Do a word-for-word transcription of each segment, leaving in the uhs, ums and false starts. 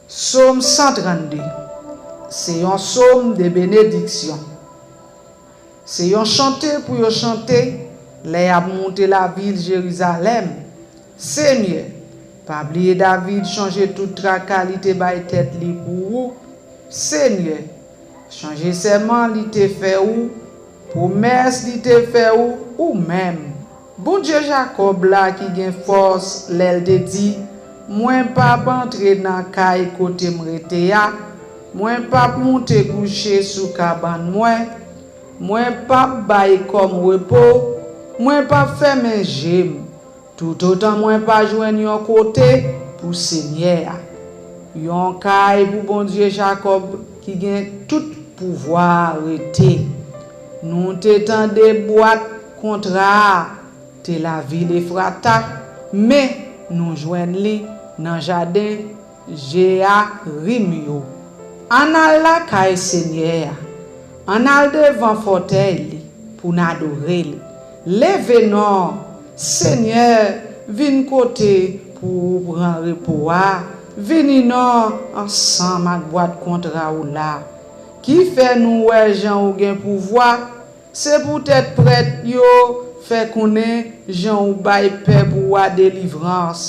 Sòm san trannde. Se yon sòm de benediksyon. Se yon chante pou yo chante lè y ap moute lavil Jerizalèm. Senyè, pa bliye David, chonje tout traka li te bay tèt li pou ou. Senyè, chonje sèman li te fè ou, pwomès li te fè ou, ou menm. Bondye Jakòb la ki gen fòs lè l te di, mwen p ap antre nan kay kote m rete a, mwen p ap moute kouche sou kabann mwen, mwen p ap bay kò m repo, mwen p ap fèmen je m, toutotan mwen pa jwenn yon kote pou Senyè a, yon kay pou Bondye Jakòb ki gen tout pouvwa a rete. Nou te tande bwat kontra a te lavil Efrata, men nou jwenn li nan jaden Jeyarim yo. Ann al lakay Senyè a, ann al devan fòtèy li pou n adore l. Leve non, Senyè, vin kote pou ou pran repo a, vini non ansanm ak bwat kontra ou la, ki fè nou wè jan ou gen pouvwa. Se poutèt prèt yo fè konnen jan ou bay pèp ou a delivrans.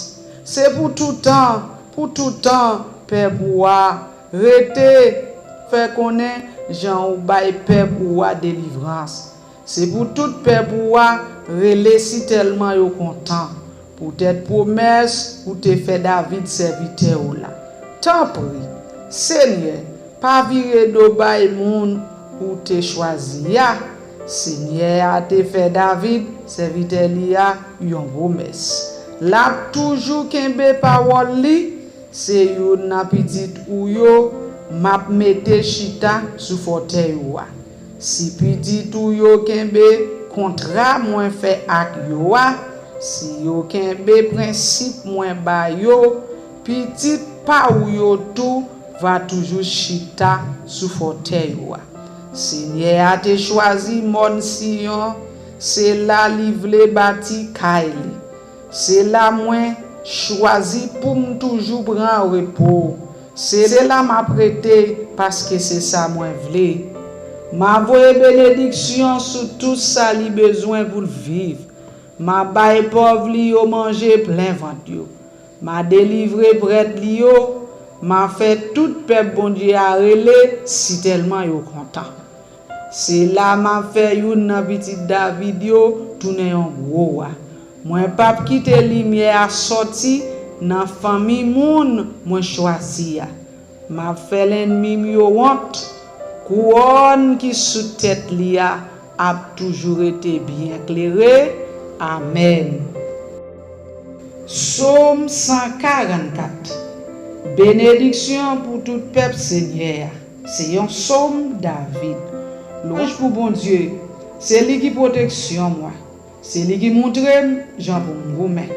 Se pou toutan, pou toutan, pèp ou a rete fè konnen jan ou bay pèp ou a delivrans. Se pou tout pèp ou a rele sitèlman yo kontan, poutèt pwomès ou te fè David sèvitè ou la. Tanpri, Senyè, pa vire do bay moun ou te chwazi a. Senyè a te fè David, sèvitè li a, yon pwomès. L ap toujou kenbe pawòl li. Se youn nan pitit ou yo m ap mete chita sou fòtèy ou a. Si pitit ou yo kenbe kontra mwen fè ak yo a, si yo kenbe prensip mwen ba yo, pitit pa ou yo tou va toujou chita sou fòtèy ou a. Senyè a te chwazi mòn Siyon, se la li vle bati kay li. Se la mwen chwazi pou m toujou pran repo. Se la m ap rete, paske se sa mwen vle. M a voye benediksyon sou tout sa li bezwen pou l viv. M a bay pòv li yo manje plen vant yo. M a delivre prèt li yo. M a fè tout pèp Bondye a rele, sitèlman yo kontan. Se la m ap fè youn nan pitit David yo tounen yon gwo wa. Mwen p ap kite limyè a sòti nan fanmi moun mwen chwazi a. M ap fè lènmi m yo wont. Kouwòn ki sou tèt li a ap toujou rete byen klere. Amèn. Sòm san karannkat. Benediksyon pou tout pèp Senyè a. Se yon sòm David. Lwanj pou Bondye. Se li ki pwoteksyon mwen. Se li ki moutre m jan pou m goumen.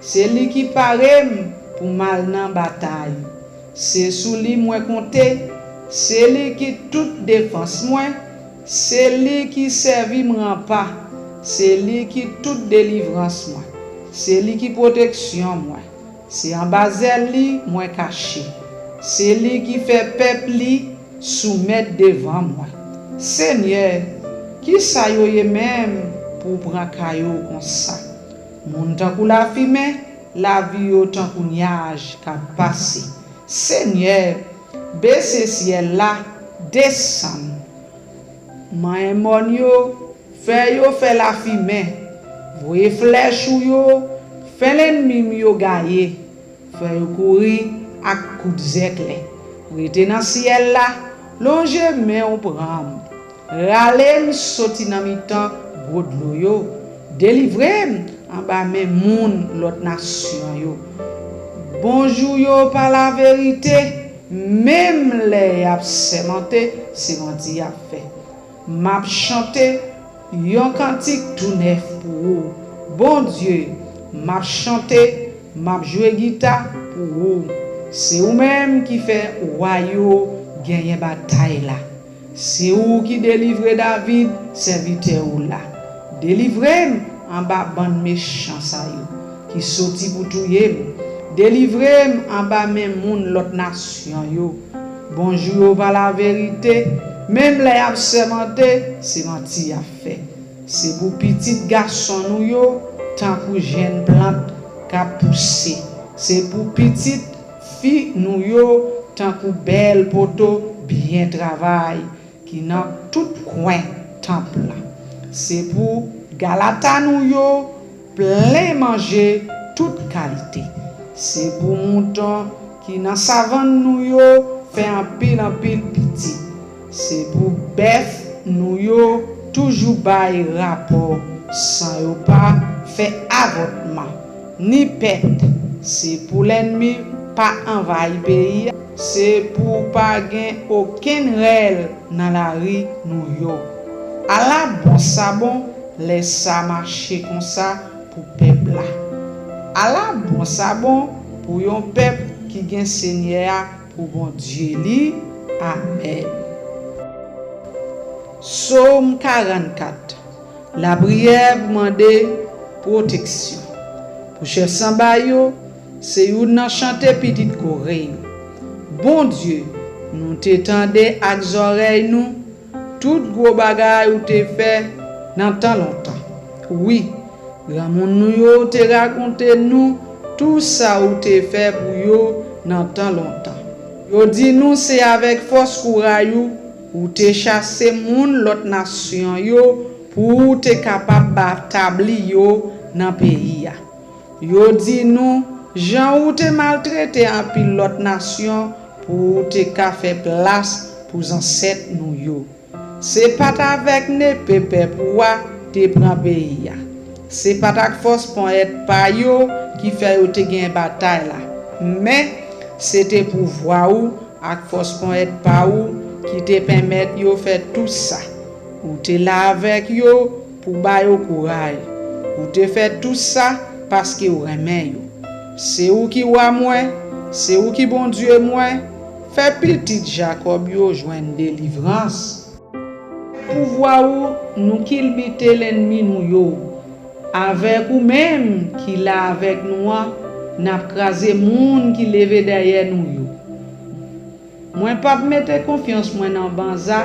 Se li ki pare m pou m al nan batay. Se sou li mwen konte. Se li ki tout defans mwen. Se li ki sèvi m ranpa. Se li ki tout delivrans mwen. Se li ki pwoteksyon mwen. Se anba zèl li mwen kache. Se li ki fè pèp li soumèt devan mwen. Senyè, ki sa yo ye menm pou w pran ka yo konsa? Moun tankou lafimen, lavi yo tankou nyaj k ap pase. Senyè, bese syèl la, desann. Manyen mòn yo, fè yo fè lafimen. Voye flèch ou yo, fè lènmi m yo gaye. Fè yo kouri ak kout zèklè. Rete nan syèl la, lonje men w pran m. Rale m soti nan mitan gwo dlo yo. Delivre m anba men moun lòt nasyon yo. Bonjou yo pa laverite, menm lè y ap sèmante, se manti y ap fè. M ap chante yon kantik tou nèf pou ou, Bondye. M ap chante, m ap jwe gita pou ou. Se ou menm ki fè wa yo genyen batay la. Se ou ki delivre David, sèvitè ou la. Delivre m anba bann mechan sa yo ki soti pou touye m. Delivre m anba men moun lòt nasyon yo. Bonjou yo pa laverite, menm lè y ap sèmante, se manti y ap fè. Se pou pitit gason nou yo, tankou jèn plant k ap pouse. Se pou pitit fi nou yo, tankou bèl poto byen travay ki nan tout kwen tanp la. Se pou galata nou yo plen manje tout kalite. Se pou mouton ki nan savann nou yo fè anpil anpil pitit. Se pou bèf nou yo toujou bay rapò san yo pa fè avòtman, ni pèt. Se pou lènmi pa anvayi peyi a. Se pou pa gen okenn rèl nan lari nou yo. Ala bon sa bon lè sa mache konsa pou pèp la. Ala bon sa bon pou yon pèp ki gen Senyè a pou Bondye li. Amèn. Sòm karannkat. Lapriyè pou mande pwoteksyon. Pou chèf sanba yo, se youn nan chante pitit Kore yo. Bondye, nou te tande ak zòrèy nou tout gwo bagay ou te fè nan tan lontan. Wi, granmoun nou yo te rakonte nou tou sa ou te fè pou yo nan tan lontan. Yo di nou se avèk fòs kouray ou ou te chase moun lòt nasyon yo pou ou te kapab ba tabli yo nan peyi a. Yo di nou jan ou te maltrete anpil lòt nasyon pou ou te ka fè plas pou zansèt nou yo. Se pa t avèk nepe pèp ou a te pran peyi a. Se pa t ak fòs ponyèt pa yo ki fè yo te gen batay la. Men, se te pouvwa ou ak fòs ponyèt pa ou ki te pèmèt yo fè tou sa. Ou te la avèk yo pou ba yo kouray. Ou te fè tou sa paske ou renmen yo. Se ou ki wa mwen, se ou ki Bondye mwen, fè pitit Jakòb yo jwenn delivrans. Pouvwa ou nou kilbite lènmi nou yo. Avèk ou menm ki la avèk nou an, n ap kraze moun ki leve dèyè nou yo. Mwen p ap mete konfyans mwen nan banza,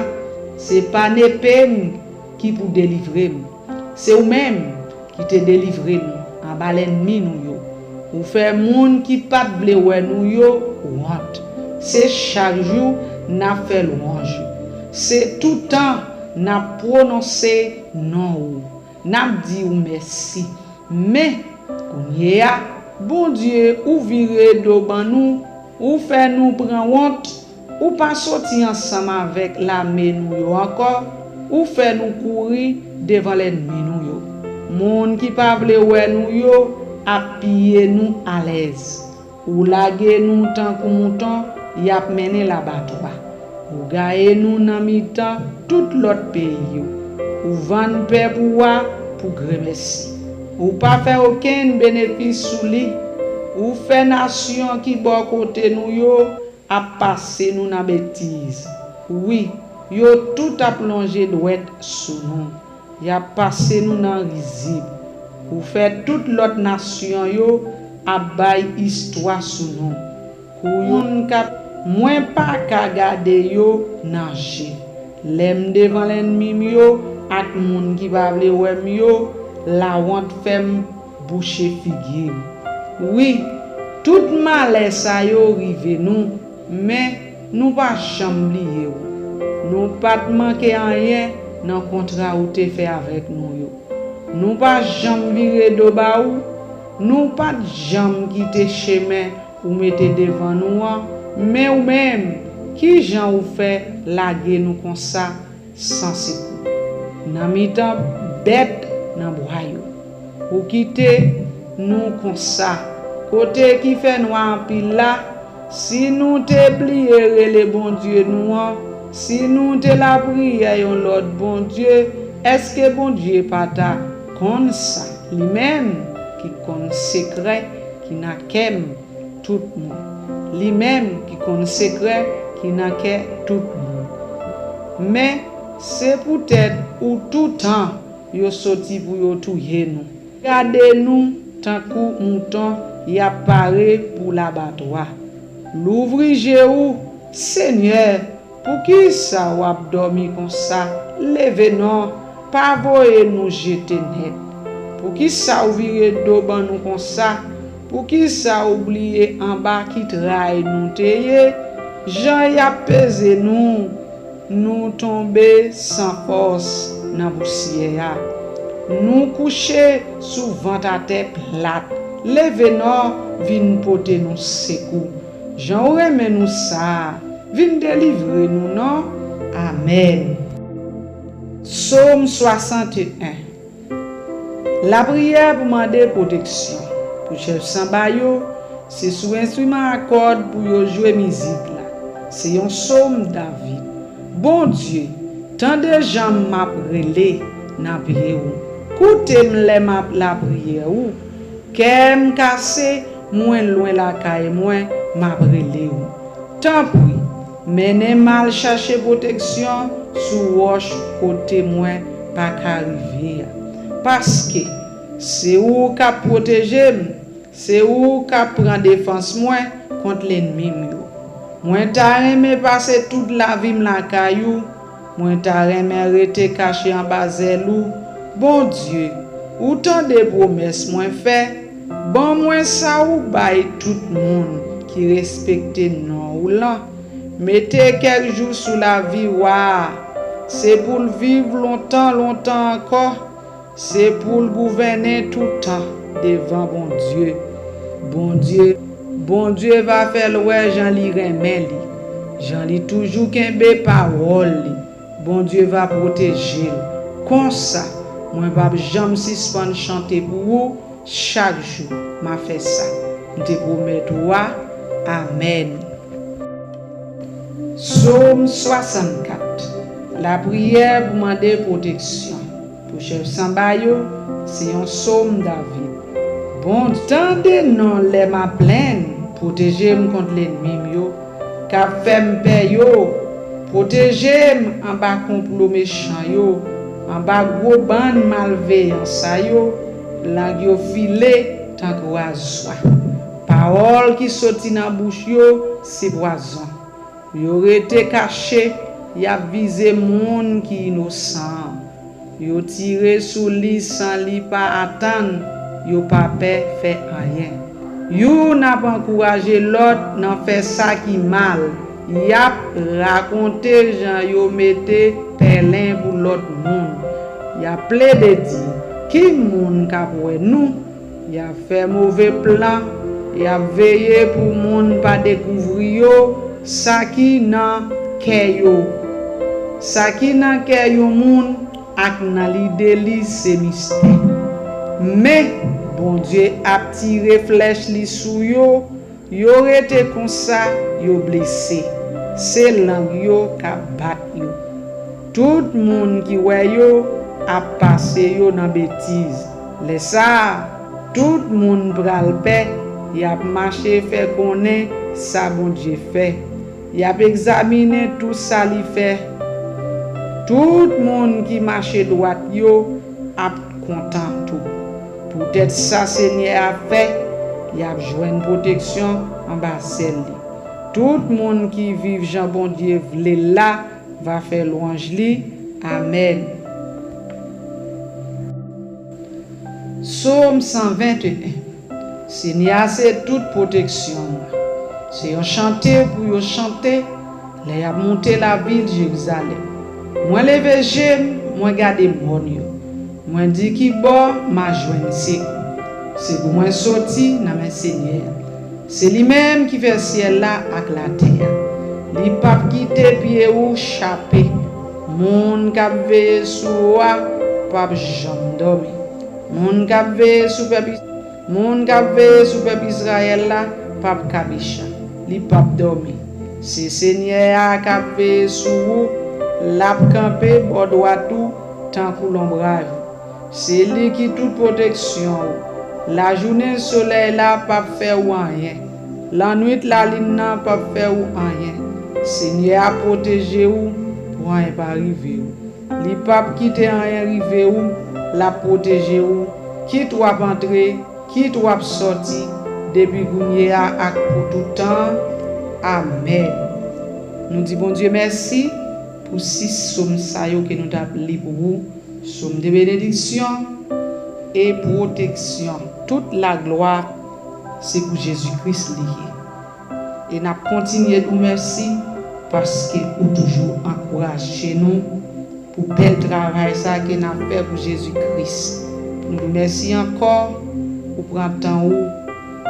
se pa nepe m ki pou delivre m. Se ou menm ki te delivre nou anba lènmi nou yo. Ou fè moun ki pa t vle wè nou yo wont. Se chak jou n ap fè lwanj ou. Se toutan n ap pwononse non ou. N ap di ou mèsi. Men, kounye a, Bondye, ou vire do ban nou, ou fè nou pran wont, ou pa soti ansanm avèk lame nou yo ankò, ou fè nou kouri devan lènmi nou yo. Moun ki pa vle wè nou yo ap piye nou alèz. Ou lage nou tankou mouton y ap mennen labatwa. Ou gaye nou nan mitan tout lòt peyi yo. Ou vann pèp ou a pou gremèsi. Ou pa fè okenn benefis sou li. Ou fè nasyon ki bò kote nou yo ap pase nou nan betiz. Wi, yo tout ap lonje dwèt sou nou. Y ap pase nou nan rizib. Ou fè tout lòt nasyon yo ap bay istwa sou nou. Kou youn k ap, mwen pa ka gade yo nan je. Lè m devan lènmi m yo ak moun ki pa vle wè m yo, lawont fè m bouche figi m. Wi, tout malè sa yo rive nou, men nou pa janm bliye w. Nou pa t manke anyen nan kontra ou te fè avèk nou yo. Nou pa janm vire do ba ou, nou pa t janm kite chemen ou mete devan nou an, men ou menm, ki jan ou fè lage nou konsa san sekou? Nan mitan bèt nan bwa yo, ou kite nou konsa, kote ki fè nwa anpil la, si nou te bliye rele Bondye nou an, si nou te lapriyè yon lòt Bondye, èske Bondye pa ta konn sa, li menm ki konn sekrè ki nan kè m tout moun, li menm ki konn sekrè ki nan kè tout moun? Men, se poutèt ou toutan yo soti pou yo touye nou. Gade nou tankou mouton y ap pare pou labatwa. Louvri je ou, Senyè, poukisa w ap dòmi konsa? Leve non, pa voye nou jete nèt. Poukisa w vire do ban nou konsa? Poukisa w bliye anba ki tray nou te ye? Jan y ap peze nou, nou tonbe san fòs nan pousyè a. Nou kouche sou vant atè plat. Leve non, vin pote nou sekou. Jan w renmen nou sa a, vin delivre nou non. Amèn. Sòm swasanteyen. Lapriyè pou mande pwoteksyon. Pou chèf sanba yo, se sou enstriman a kòd pou yo jwe mizik la. Se yon sòm David. Bondye, tande jan m ap rele nan pye w. Koute m lè m ap lapriyè ou. Kè m kase, mwen lwen lakay mwen, m ap rele w. Tanpri, mennen m al chache pwoteksyon sou wòch kote mwen pa ka rive a. Paske se ou k ap pwoteje m, se ou k ap pran defans mwen kont lènmi m yo. Mwen ta renmen pase tout lavi m lakay ou, mwen ta renmen rete kache anba zèl ou. Bondye, ou tande pwomès mwen fè. Ban mwen sa ou bay tout moun ki respekte non ou lan. Mete kèk jou sou lavi wa a. Se pou l viv lontan, lontan ankò. Se pou l gouvènen toutan devan Bondye. Bondye, Bondye va fè l wè jan li renmen li, jan li toujou kenbe pawòl li. Bondye va pwoteje l. Konsa, mwen p ap janm sispann chante pou ou. Chak jou, m a fè sa m te pwomèt ou a. Amèn. Sòm swasannkat. Lapriyè pou mande pwoteksyon. Pou chèf sanba yo, se yon sòm David. Bondye, tande non lè m ap plenn, pwoteje m kont lènmi m yo, k ap fè m pè yo. Pwoteje m anba konplo mechan yo, anba gwo bann malveyan sa yo, lang yo file tankou razwa. Pawòl ki soti nan bouch yo se pwazon. Yo rete kache, y ap vize moun ki inosan an. Yo tire sou li san li pa atann, yo pa pè fè anyen. Youn ap ankouraje lòt nan fè sa ki mal, y ap rakonte jan yo mete pèlen pou lòt moun. Y ap plede di, ki moun k ap wè nou? Y ap fè move plan, y ap veye pou moun pa dekouvri yo, sa ki nan kè yo. Sa ki nan kè yon moun ak nan lide li se mistè. Men, Bondye ap tire flèch li sou yo, yo rete konsa, yo blese. Se lang yo k ap bat yo. Tout moun ki wè yo ap pase yo nan betiz. Lè sa a, tout moun pral pè, y ap mache fè konnen sa Bondye fè. Y ap egzamine tou sa li fè. Tout moun ki mache dwat yo ap kontan tou. Poutèt sa Senyè a fè, y ap jwenn pwoteksyon anba zèl li. Tout moun ki viv jan Bondye vle l la va fè lwanj li. Amèn. Sòm san venteyen. Senyè a se tout pwoteksyon mwen. Se yon chante pou yo chante lè y ap moute lavil Jerizalèm. Mwen leve je m, mwen gade mòn yo. Mwen di, ki bò m a jwenn sekou? Sekou mwen soti nan men Senyè a. Se li menm ki fè syèl la ak latè a. Li p ap kite pye ou chape. Moun k ap veye sou ou a p ap janm dòmi. Moun k ap veye sou pèp Is-, moun k ap veye sou pèp Izrayèl la p ap kabicha. Li p ap dòmi. Se Senyè a k ap veye sou ou. L ap kanpe bò dwat ou tankou lonbraj ou. Se li ki tout pwoteksyon ou. Lajounen, solèy la p ap fè ou anyen. Lannwit, lalin nan p ap fè ou anyen. Senyè a pwoteje ou pou anyen pa rive ou. Li p ap kite anyen rive ou. L ap pwoteje ou, kit w ap antre, kit w ap sòti, Depi kounye a ak pou tout tan. Amèn. Nou di Bondye mèsi pou sis sòm sa yo ke nou t ap li pou ou, sòm de benediksyon e pwoteksyon. Tout laglwa se pou Jezi Kris li ye. E n ap kontinye di w mèsi paske ou toujou ankouraje nou pou bèl travay sa ke n ap fè pou Jezi Kris. Nou di w mèsi ankò pou pran tan ou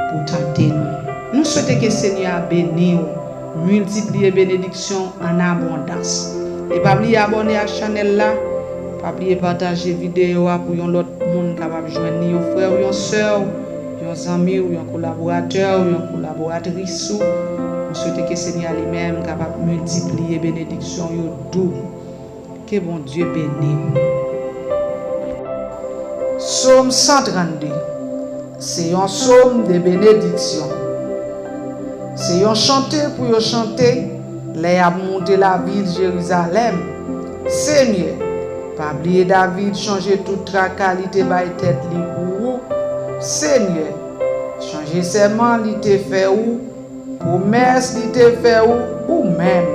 pou tande nou. Nou swete ke Senyè a beni w, miltipliye benediksyon an abondans. E pa bliye abòne ak chanèl la, pa bliye pataje videyo a pou yon lòt moun kapab jwenn li, yon frè w, yon sè w, yon zanmi w, yon kolaboratè w, yon kolaboratris ou. Nou swete ke Senyè a li menm kapab miltipliye benediksyon yo dou. Ke Bondye beni w. Sòm san trannde. Se yon sòm de benediksyon. Se yon chante pou yo chante lè y ap moute lavil Jerizalèm. Senyè, pa bliye David, chonje tout traka li te bay tèt li pou ou. Senyè, chonje sèman li te fè ou, pwomès li te fè ou, ou menm.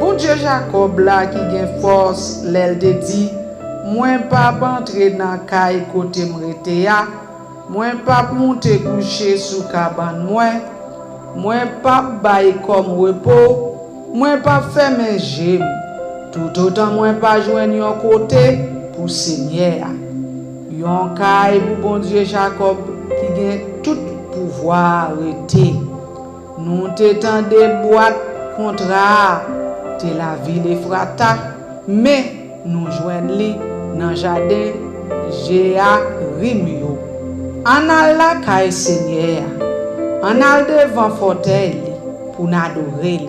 Bondye Jakòb la ki gen fòs lè l te di, mwen p ap antre nan kay kote m rete a, mwen p ap moute kouche sou kabann mwen, mwen p ap bay kò m repo, mwen p ap fèmen je m, toutotan mwen pa jwenn yon kote pou Senyè a. Yon kay pou Bondye Jakòb ki gen tout pouvwa a rete. Nou te tande bwat kontra a te lavil Efrata, men nou jwenn li nan jaden Jeyarim yo. Ann al lakay Senyè a, ann al devan fòtèy li pou n adore l.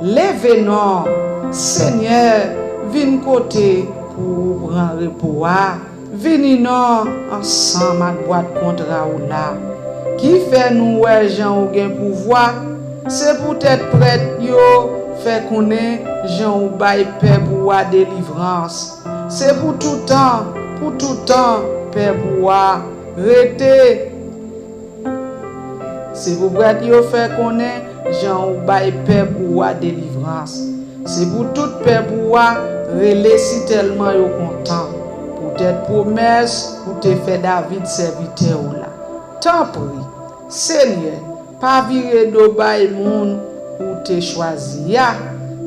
Leve non, Senyè, vin kote pou ou pran repo a. Vini non ansanm ak bwat kontra ou la, ki fè nou wè jan ou gen pouvwa. Se poutèt prèt yo fè konnen jan ou bay pèp ou a delivrans. Se pou toutan, pou toutan, pèp ou a rete. Se pou prèt yo fè konnen jan ou bay pèp ou a delivrans. Se pou tout pèp ou a rele sitèlman yo kontan, poutèt pwomès ou te fè David sèvitè ou la. Tanpri, Senyè, pa vire do bay moun ou te chwazi a.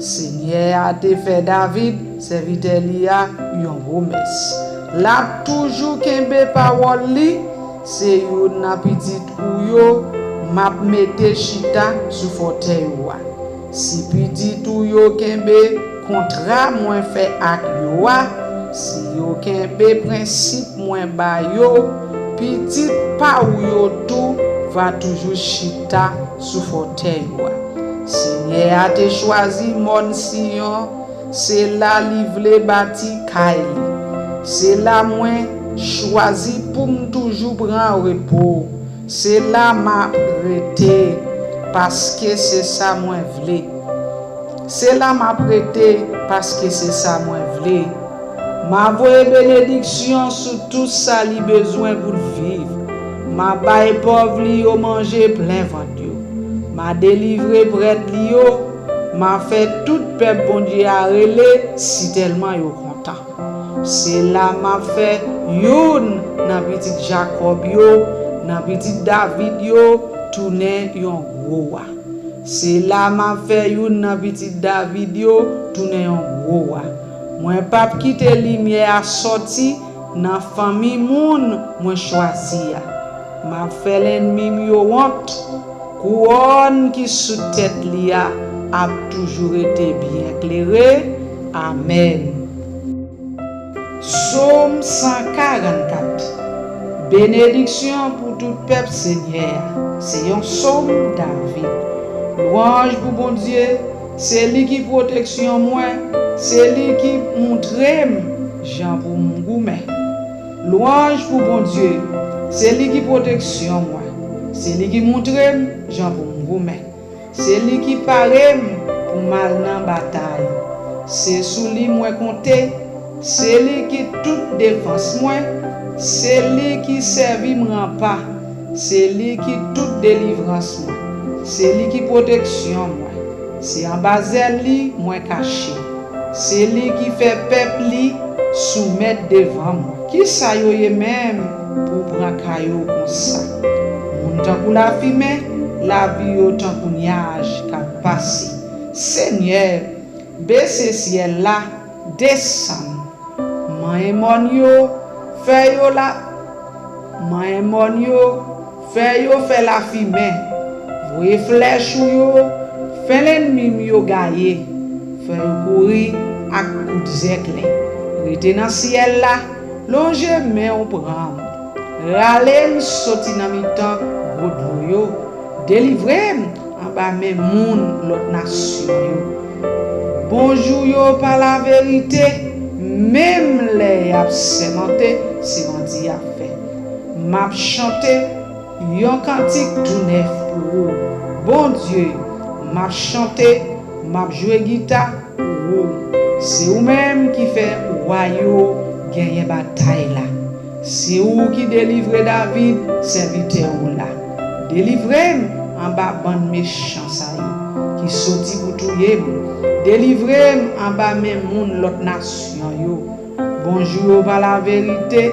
Senyè a te fè David, sèvitè li a, yon pwomès. L ap toujou kenbe pawòl li. Se youn nan pitit ou yo m ap mete chita sou fòtèy ou a. Si pitit ou yo kenbe kontra mwen fè ak yo a, si yo kenbe prensip mwen ba yo, pitit pa ou yo tou va toujou chita sou fòtèy ou a. Senyè a te chwazi mòn Siyon, se la li vle bati kay li. Se la mwen chwazi pou m toujou pran repo. Se la m ap rete, paske se sa mwen vle. Se la m ap rete, paske se sa mwen vle. M a voye benediksyon sou tout sa li bezwen pou l viv. M a bay pòv li yo manje plen vant yo. M a delivre prèt li yo. M a fè tout pèp Bondye a rele, sitèlman yo kontan. Se la m ap fè youn nan pitit Jakòb yo, nan pitit David yo, tounen yon gwo wa. Se la m ap fè youn nan pitit David yo tounen yon gwo wa. Mwen p ap kite limyè a sòti nan fanmi moun mwen chwazi a. M ap fè lènmi m yo wont. Kouwòn ki sou tèt li a ap toujou rete byen klere. Amèn. Sòm san karannkat. Benediksyon pou tout pèp Senyè a. Se yon sòm David. Lwanj pou Bondye, se li ki pwoteksyon mwen, se li ki montre m jan pou m goumen. Lwanj pou Bondye, se li ki pwoteksyon mwen, se li ki montre m jan pou m goumen. Se li ki pare m pou m al nan batay. Se sou li mwen konte. Se li ki tout defans mwen. Se li ki sèvi m ranpa. Se li ki tout delivrans mwen. Se li ki pwoteksyon mwen. Se anba zèl li mwen kache. Se li ki fè pèp li soumèt devan mwen. Kisa yo ye menm pou w pran ka yo konsa? Moun tankou lafimen, lavi yo tankou nyaj k ap pase. Senyè, bese syèl la, desann. Manyen mòn yo, fè yo la. Manyen mòn yo, fè yo fè lafimen. Voye flèch ou yo, fè lènmi m yo gaye. Fè yo kouri ak kout zèklè. Rete nan syèl la, lonje men w pran m. Rale m soti nan mitan gwo dlo yo. Delivre m anba men moun lòt nasyon yo. Bonjou yo pa laverite, menm lè y ap sèmante, se manti y ap fè. M ap chante yon kantik tou nèf pou ou, Bondye. M ap chante, m ap jwe gita pou ou. Se ou menm ki fè wa yo genyen batay la. Se ou ki delivre David, sèvitè ou la. Delivre m anba bann mechan sa yo, ki soti pou touye m. Delivre m anba men moun lòt nasyon yo. Bonjou yo pa laverite,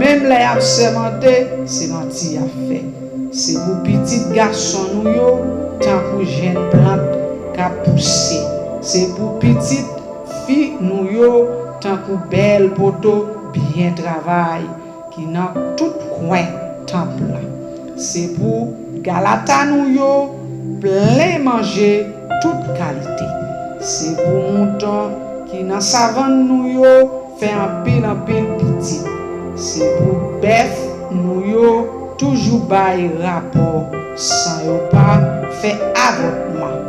menm lè y ap sèmante, se manti y ap fè. Se pou pitit gason nou yo, tankou jèn plant k ap pouse. Se pou pitit fi nou yo, tankou bèl poto byen travay ki nan tout kwen tanp lan. Se pou galata nou yo plen manje tout kalite. Se pou mouton ki nan savann nou yo fè anpil anpil pitit. Se pou bèf nou yo toujou bay rapò san yo pa fè avòtman,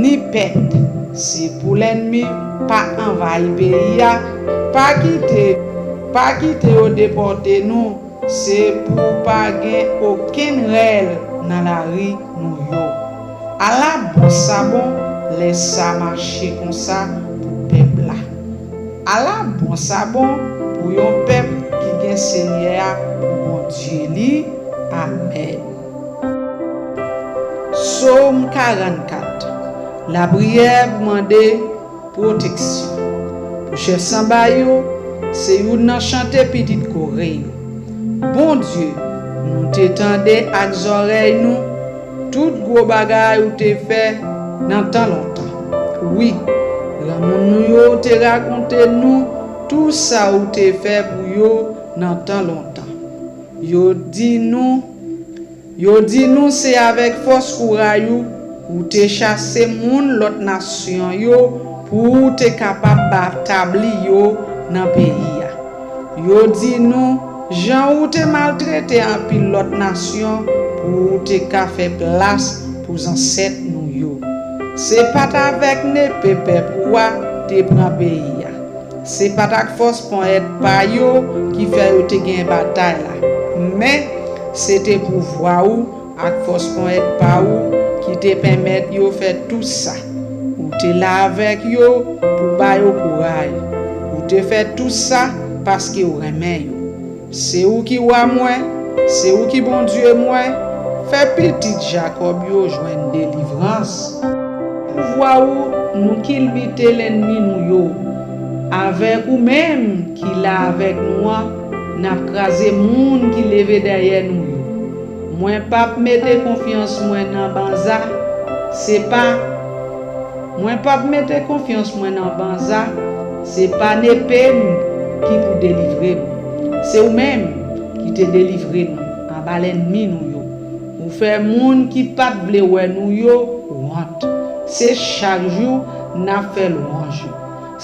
ni pèt. Se pou lènmi pa anvayi peyi a, pa kite, pa kite yo depòte nou, se pou pa gen okenn rèl nan lari nou yo. Ala bon sa bon lè sa mache konsa pou pèp la! Ala bon sa bon pou yon pèp ki gen Senyè a pou Bondye li! Amèn. Sòm karannkat. Lapriyè pou mande pwoteksyon. Pou chèf sanba yo, se youn nan chante pitit Kore yo. Bondye, nou te tande ak zòrèy nou tout gwo bagay ou te fè nan tan lontan. Wi, granmoun nou yo te rakonte nou tou sa ou te fè pou yo nan tan lontan. Yo di nou, yo di nou se avèk fòs kouray ou ou te chase moun lòt nasyon yo pou ou te kapab ba tabli yo nan peyi a. Yo di nou jan ou te maltrete anpil lòt nasyon pou ou te ka fè plas pou zansèt nou yo. Se pa t avèk nepe pèp ou a te pran peyi a. Se pa t ak fòs ponyèt pa yo ki fè yo te gen batay la, men se te pouvwa ou ak fòs ponyèt pa ou ki te pèmèt yo fè tou sa. Ou te la avèk yo pou ba yo kouray. Ou te fè tou sa paske w renmen yo. Se ou ki wa mwen, se ou ki Bondye mwen, fè pitit Jakòb yo jwenn delivrans. Pouvwa ou, nou kilbite lènmi nou yo. Avèk ou menm ki la avèk nou an, n ap kraze moun ki leve dèyè nou yo. Mwen p ap mete konfyans mwen nan banza, se pa, mwen p ap mete konfyans mwen nan banza, se pa nepe m ki pou delivre m. Se ou menm ki te delivre nou anba lènmi nou yo. Ou fè moun ki pa t vle wè nou yo wont. Se chak jou n ap fè lwanj ou.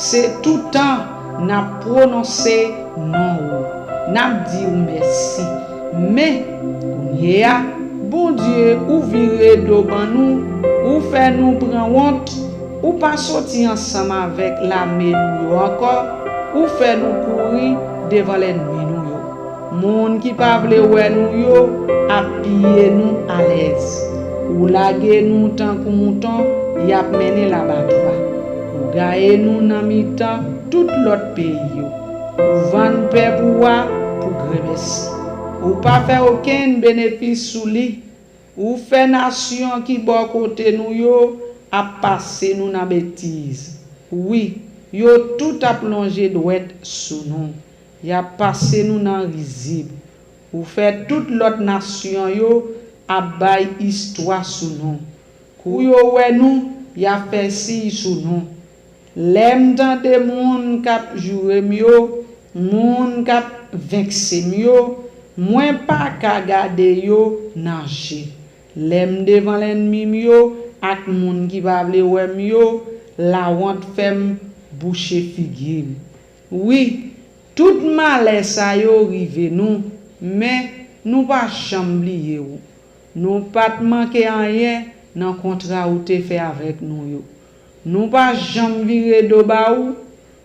Se toutan n ap pwononse non ou. N ap di ou mèsi. Men, kounye a, Bondye, ou vire do ban nou, ou fè nou pran wont, ou pa soti ansanm avèk lame nou yo ankò, ou fè nou kouri devan lènmi nou yo. Moun ki pa vle wè nou yo ap piye nou alèz. Ou lage nou tankou mouton y ap mennen labatwa. Ou gaye nou nan mitan tout lòt peyi yo. Ou vann pèp ou a pou gremesi. Ou pa fè okenn benefis sou li. Ou fè nasyon ki bò kote nou yo ap pase nou nan betiz. Wi, yo tout ap lonje dwèt sou nou. Y ap pase nou nan rizib. Ou fè tout lòt nasyon yo ap bay istwa sou nou. Kou yo wè nou, y ap fè siy sou nou. Lè m tande moun k ap joure m yo, moun k ap vekse m yo, mwen pa ka gade yo nan je. Lè m devan lènmi m yo ak moun ki pa vle wè m yo, lawont fè m bouche figi m. Wi, tout malè sa yo rive nou, men nou pa janm bliye w. Nou pa t manke anyen nan kontra ou te fè avèk nou yo. Nou pa janm vire do ba ou.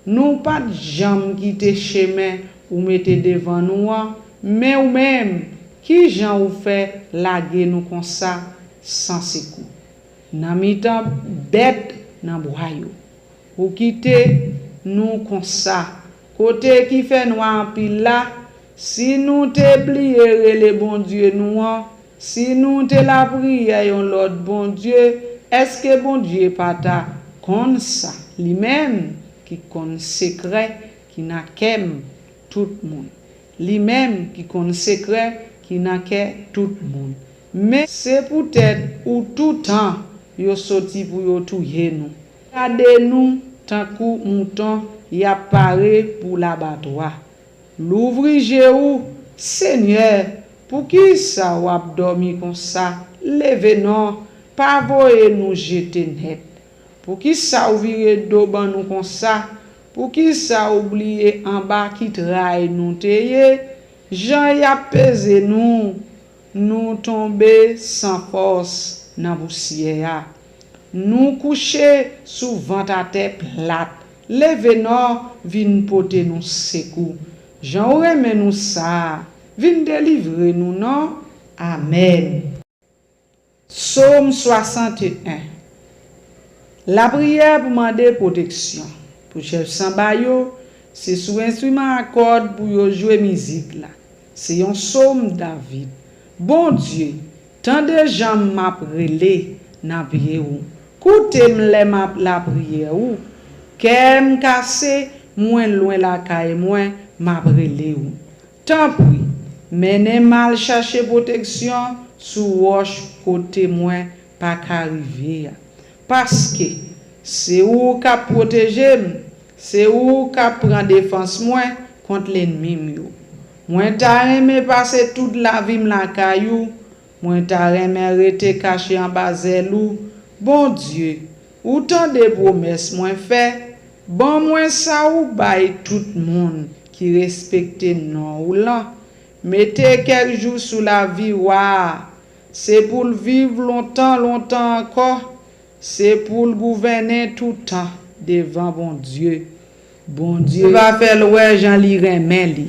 Nou pa t janm kite chemen ou mete devan nou an, men ou menm, ki jan ou fè lage nou konsa san sekou? Nan mitan bèt nan bwa yo. Ou kite nou konsa, kote ki fè nwa anpil la, si nou te bliye rele Bondye nou an, si nou te lapriyè yon lòt Bondye, èske Bondye pa ta konn sa, li menm ki konn sekrè ki nan kè m, tout moun? Li menm ki konn sekrè ki nan kè tout moun. Men se poutèt ou toutan yo soti pou yo touye nou. Gade nou tankou mouton y ap pare pou labatwa. Louvri je ou, Senyè, poukisa w ap dòmi konsa? Leve non, pa voye nou jete nèt. Poukisa w vire do ban nou konsa? Poukisa w bliye anba ki tray nou te ye? Jan y ap peze nou, nou tonbe san fòs nan pousyè a. Nou kouche sou vant atè plat. Leve non, vin pote nou sekou. Jan w renmen nou sa a, vin delivre nou non. Amèn. Sòm swasanteyen. Lapriyè pou mande pwoteksyon. Pou chèf sanba yo, se sou enstriman a kòd pou yo jwe mizik la. Se yon sòm David. Bondye, tande jan m ap rele nan pye w. Koute m lè m ap lapriyè ou. Kè m kase, mwen lwen lakay mwen, m ap rele w. Tanpri, mennen m al chache pwoteksyon sou wòch kote mwen pa ka rive a. Paske se ou k ap pwoteje m, se ou k ap pran defans mwen kont lènmi m yo. Mwen ta renmen pase tout lavi m lakay ou, mwen ta renmen rete kache anba zèl ou. Bondye, ou tande pwomès mwen fè, ban mwen sa ou bay tout moun ki respekte non ou lan. Mete kèk jou sou lavi wa a, se pou l viv lontan, lontan ankò, se pou l gouvènen toutan devan Bondye. Bondye va fè l wè jan li renmen li,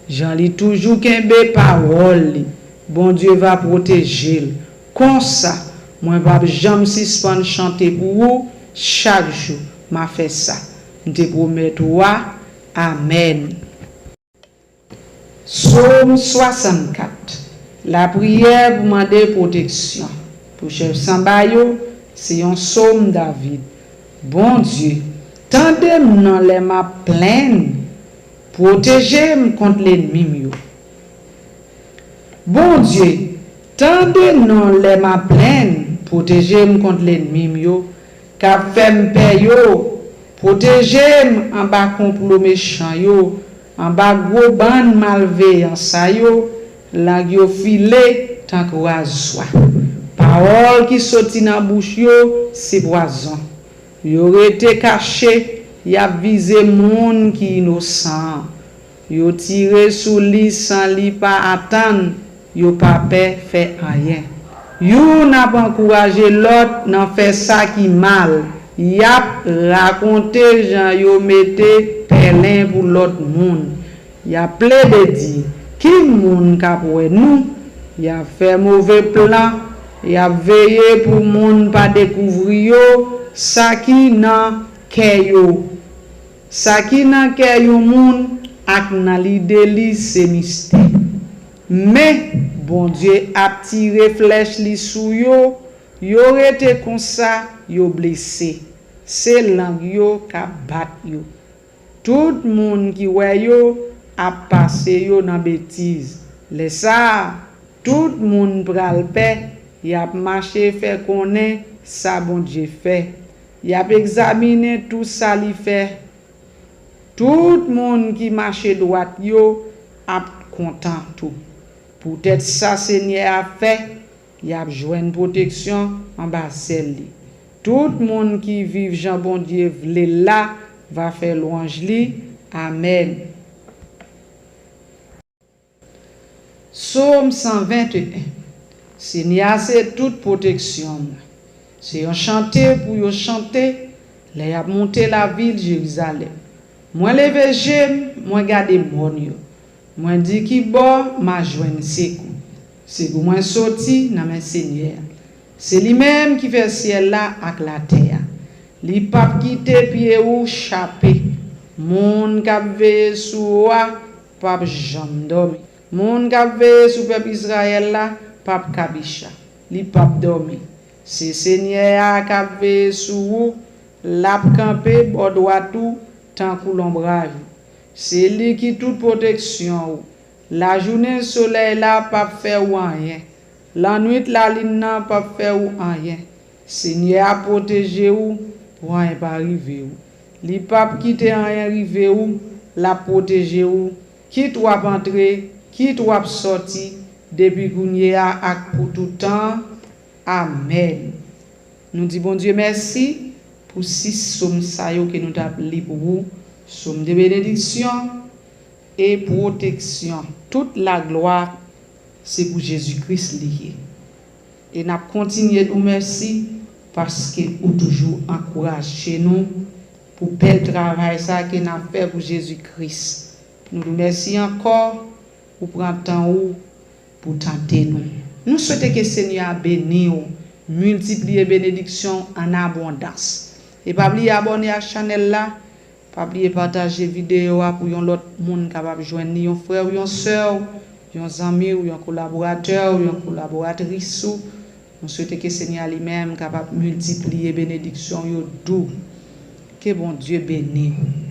jan li toujou kenbe pawòl li. Bondye va pwoteje l. Konsa, mwen p ap janm sispann chante pou ou, chak jou m a fè sa m te pwomèt ou a. Amèn. Sòm swasannkat. Lapriyè pou mande pwoteksyon. Pou chèf sanba yo, se yon sòm David. Bondye, tande m nan lè m ap plenn, pwoteje m kont lènmi m yo. Bondye, tande non lè m ap plenn, pwoteje m kont lènmi m yo, k ap fè m pè yo, pwoteje m anba konplo mechan yo, anba gwo bann malveyan sa yo, lang yo file tankou razwa. Pawòl ki soti nan bouch yo se pwazon. Yo rete kache, y ap vize moun ki inosan an. Yo tire sou li san li pa atann, yo pa pè fè anyen. Youn ap ankouraje lòt nan fè sa ki mal, y ap rakonte jan yo mete pèlen pou lòt moun. Y ap plede di, ki moun k ap wè nou? Y ap fè move plan, y ap veye pou moun pa dekouvri yo, sa ki nan kè yo. Sa ki nan kè yon moun ak nan lide li se mistè. Men, Bondye ap tire flèch li sou yo, yo rete konsa, yo blese. Se lang yo k ap bat yo. Tout moun ki wè yo ap pase yo nan betiz. Lè sa a, tout moun pral pè, y ap mache fè konnen sa Bondye fè. Y ap egzaminen tou sa li fè. Tout moun ki mache dwat yo ap kontan tou. Poutèt sa Senyè a fè, y ap jwenn pwoteksyon anba zèl li. Tout moun ki viv jan Bondye vle l la va fè lwanj li. Amèn. Sòm san venteyen. Senyè a se tout pwoteksyon m. Se yon chante pou yo chante lè y ap monte lavil Jerizalèm. Mwen leve je m, mwen gade mòn yo. Mwen di, ki bò m a jwenn sekou? Sekou mwen soti nan men Senyè a. Se li menm ki fè syèl la ak latè a. Li p ap kite pye ou chape. Moun k ap veye sou ou a p ap janm dòmi. Moun k ap veye sou pèp Izrayèl la p ap kabicha. Li p ap dòmi. Se Senyè a k ap veye sou ou, l ap kanpe bò dwat ou tankou lonbraj ou. Se li ki tout pwoteksyon ou. Lajounen, solèy la p ap fè ou anyen. Lannwit, lalin nan p ap fè ou anyen. Senyè a pwoteje ou pou anyen pa rive ou. Li p ap kite anyen rive ou, l ap pwoteje ou, kit w ap antre, kit w ap sòti, depi kounye a ak pou tout tan. Amèn. Nou di Bondye mèsi pou sis sòm sa yo ke nou t ap li pou ou. Sòm de benediksyon e pwoteksyon. Tout laglwa se pou Jezi Kris li ye. E n ap kontinye di w mèsi paske ou toujou ankouraje nou pou bèl travay sa ke n ap fè pou Jezi Kris. Nou di w mèsi ankò, ou pran tan ou pou tande nou. Nou swete ke Senyè a beni w, miltipliye benediksyon an abondans. E pa bliye abòne ak chanèl la, pa bliye pataje videyo a pou yon lòt moun kapab jwenn li, yon frè w, yon sè w, yon zanmi w, yon kolaboratè w, yon kolaboratris ou. Nou swete ke Senyè a li menm kapab miltipliye benediksyon yo dou. Ke Bondye beni w.